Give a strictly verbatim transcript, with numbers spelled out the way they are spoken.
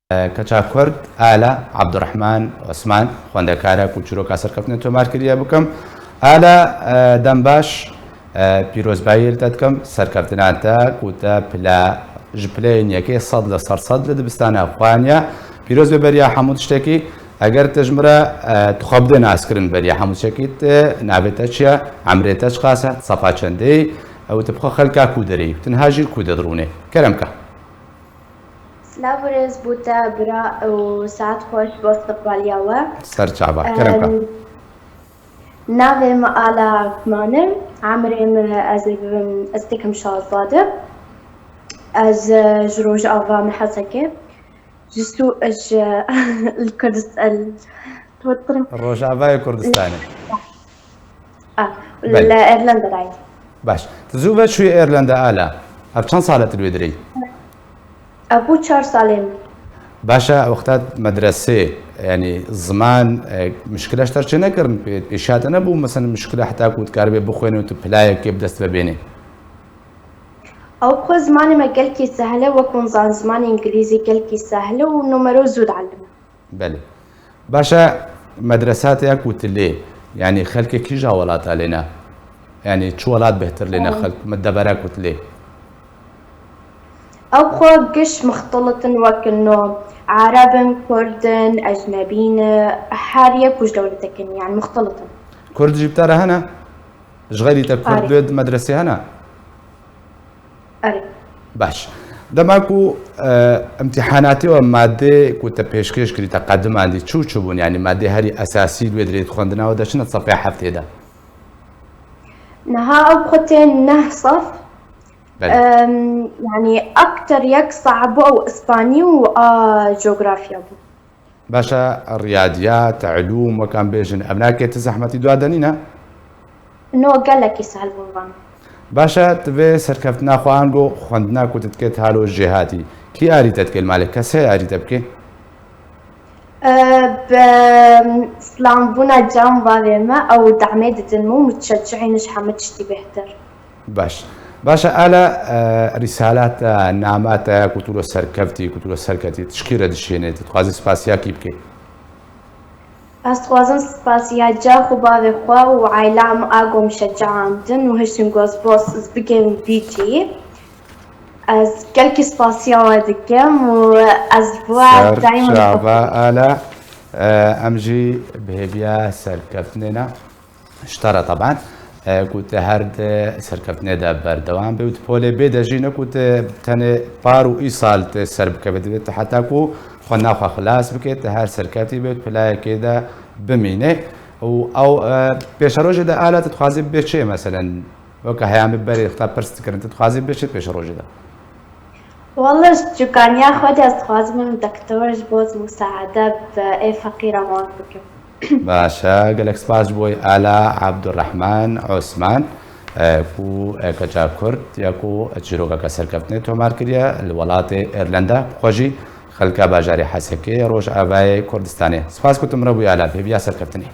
Keça Kurd, Ala Abdurrahman Osman, xwendekar e ku çîroka serkeftinê tomar kiriye, bikim. Ala, e, dem baş, e, pîrozbayî li te dikim, serkeftina te ku te pila, ji pileyên yekê sed li ser sed li dibistana xwe aniye. Pîroz be beriya hemû tiştekî, eger te ji min re, e, tu xwe bidê naskirin beriya hemû tiştekî, te navê te çi ye, emrê te çiqas e, sefa çendê yî, û tu bi xwe xelka ku derê yî, tu niha jî li ku de dirûnê. Kerem ke. Silav û rêz bo te bira û saet xweş bo istiqbaliya we. Ser çava, kerem ke. Em, navê min Ala Osman e, emrê min ez ê bibim, ez dikim şazdeh de. Ez, e, ji Rojava me Hesekê. Ji Sû-, ji, li Kurdistan, Rojavayê Kurdistanê. Ah, belê. Li Irlanda dayî. Baş. Tu zû ve çûyî Irlanda Ala. Ev çend sal e tu li wê dirê yî? Ev bû çar salên. Baş e, wexta medresê, yanî ziman, e, muşkile ji te re çênekirin, pê-, pêşiya te nebû, mesela muşkile heta ku tu karibê bixwênî û tu pilayekê bi dest ve bênî? Ew bi xwe zimanê me gelkî sehl e, wek hûn zanin zimanê îngilîzî gelkî sehl e û numero zû dielime. Belê. Baş e, medresa te ya ku tu lê, yanî xelkê kîja welata lê ne? Yanî çi welat bêhtir lê ne, xelk, me devera ku tu lê? Ew bi xwe giş mixtilit in, wek ino Ereb in, Kurd in, ecnebî ne, her yek ku ji dewletek in, yanî mixtilit in. Kurd jî bi te re hene? Ji xeyrî te Kurd, erê, li wê medresê hene? Erê. Baş. Dema ku, e, imtîhanatê we madê ku te pêşkêş kirî, te qedimandî, çi û çi bûn? Yanî madê herî esasî li wê dirê xwendina we de çi ne sefê heftê de? Niha ew bi xwe tên neh sef. Belê. Em, yanî ekter yek saet bû ew îspanî û a coğrafya bû. Baş e, riyadiya, te ilûm, wek em bêjin, ev nake ti zehmetî dua de nîne? No, gelekî sehl bûn van. Baş e, tu vê serkeftina xwe ango xwendina ku tu dikê ti halo jêhatî. Kî arî te dike li malê? Kes heye arî te bike? E, bi silavbûna can bavê me, ew demê didin min û mutşecihîn ji hemû tiştî bêhtir. Baş. Baş e, Ala, e, rîsala te, nama te, ku tu li serkevtî, ku tu li serketî, tişkî re dişêne, tu dixwazî spasiya kî bikî? Ez dixwazim spasiya ca xwe, bavê xwe û aîla min a ku min şecihand û hiştin got, bos, ez bigêm vî cihî. Ez gelkî spasiya we dikim û ez bi we daîman çava, Ala, e, em jî bi hêviya serkeftinê ne. Ji te re teben, e, ku tu her di serkeftinê de berdewam bî û tu polê bê de jî ne ku tu tenê par û îsal tu ser bikeve, divê tu heta ku xwendina xwe xilas bike, tu her serketî bê, tu pilayekê de bimîne. Û ew, e, pêşerojê de Ala tu dixwazî bibê çi, meselen, weke heyamî berê xwe pirs dikirin, tu dixwazî bibê çi pêşerojê de? Wele ji çûkaniya xwe de ez dixwazim bim doktor ji bo ez musaede bi ê feqîra wan bikim. Baş e, gelek spas ji bo Ala Abdurrahman Osman, e, ku, e, keça Kurd ya ku çîrokeke serkeftinê tomar kiriye li welatê Irlanda, bi xwe jî xelka bajarê Hesekê, Rojavayê Kurdistanê. Spas ku tu min re bûyî Ala, bi hêviya serkeftinê.